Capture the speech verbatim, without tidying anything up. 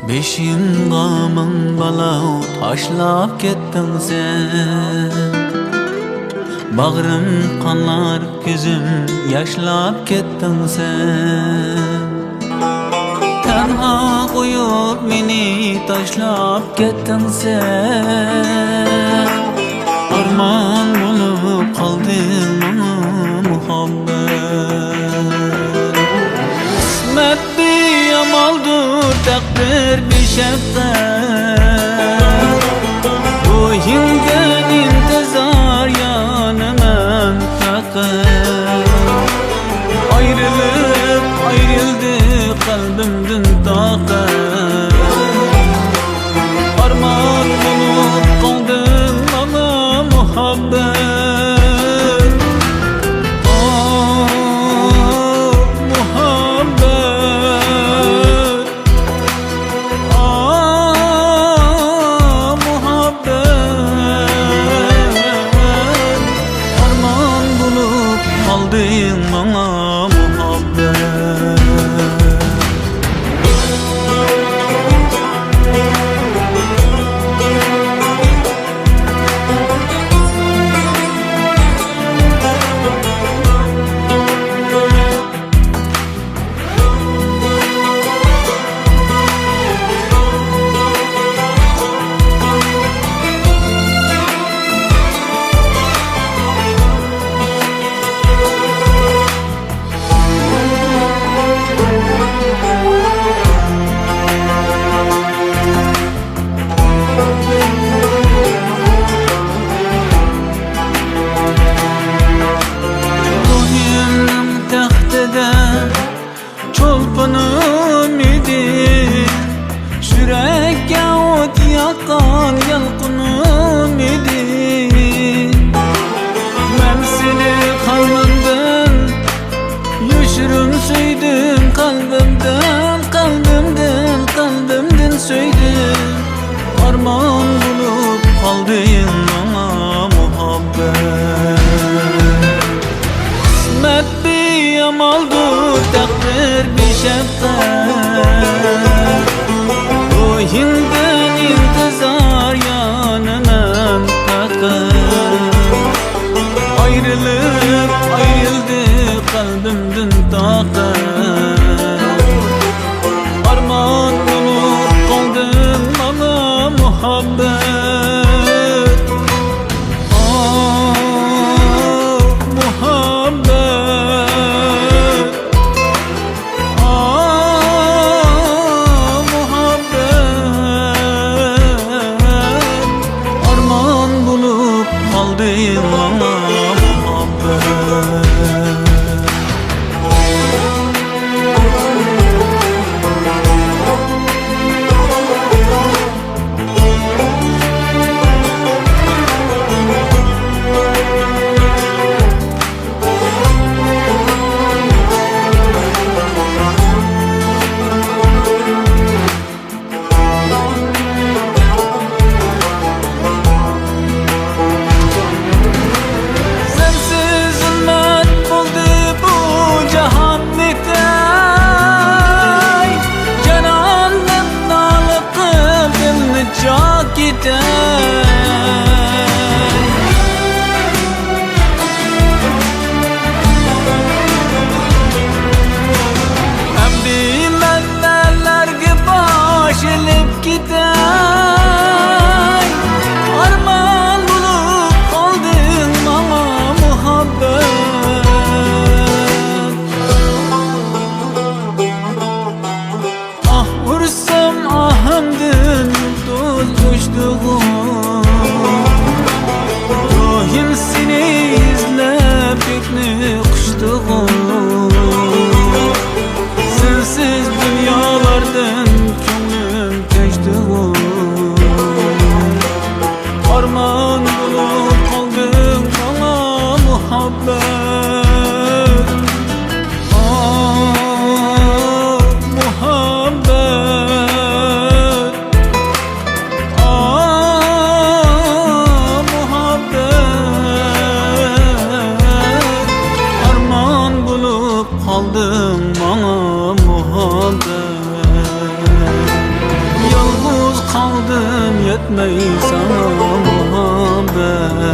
بېشىمغا مىڭ بالا تاشلاپ كەتتىڭ سەن. باغرىم قانلار، كۆزۈم ياشلاپ كەتتىڭ سەن. تەنھا قويۇپ مېنى تاشلاپ كەتتىڭ سەن. ئارمان بولۇپ قالدىڭ ماڭا مۇھەببەت. قىسمەت بىئامالدۇر، تەقدىر بىشەپقەت. روھىڭدىن ئىنتىزار يانىمەن پەقەت. ئايرىلىپ ئايرىلدى قەلبىمدىن تاقەت. ئارمان بولۇپ قالدىڭ ماڭا مۇھەببەت. ئاھ، مۇھەببەت. ئاھ، مۇھەببەت. ئارمان بولۇپ قالدىڭ ماڭا مۇھەببەت. روھۇمنىڭ تەختىدە چولپىنىم ئىدى، يۈرەككە ئوت ياققان يالقۇنۇم ئىدى. مەن سېنى قەلبىمدىن يوشۇرۇن سۆيدۈم، قەلبىمدىن، قەلبىمدىن، قەلبىمدىن سۆيدۈم. ئارمان بولۇپ قالدىڭ ماڭا مۇھەببەت. قىسمەت بىئامالدۇر، تەقدىر بىشەپقەت. روھۇڭدىن ئىنتىزار يانىمەن پەقەت. ئايرىلىپ ئايرىلدى قەلبىمدىن تاقەت. ئارمان بولۇپ قالدىڭ ماڭا مۇھەببەت. ئاھ، مۇھەببەت. ئاھ، مۇھەببەت. ئارمان بولۇپ قالدىڭ ماڭا مۇھەببەت. سەنسىز زۇلمەت بولدى بۇ جاھان نېتەي. جانان دەپ نالە قىلدىم نېچاق كېتەي. ئەمدى مەن نەلەرگە باش ئېلىپ كېتەي. ئارمان بولۇپ قالدىڭ ماڭا مۇھەببەت. ئاھ ئۇرسام ئاھىمدىن يۇلتۇز ئۆچتىغۇ. روھۇم سېنى ئىزلەپ كۆكنى قۇچتىغۇ. سەنسىز دۇنيالاردىن كۆڭلۈم كەچتىغۇ. ئارمان بولۇپ قالدىڭ ماڭا مۇھەببەت. ئاھ، مۇھەببەت. ئاھ، مۇھەببەت. ئارمان بولۇپ قالدىڭ ماڭا مۇھەببەت. ئالدىم يەتمەي ساڭا مۇھەببەت.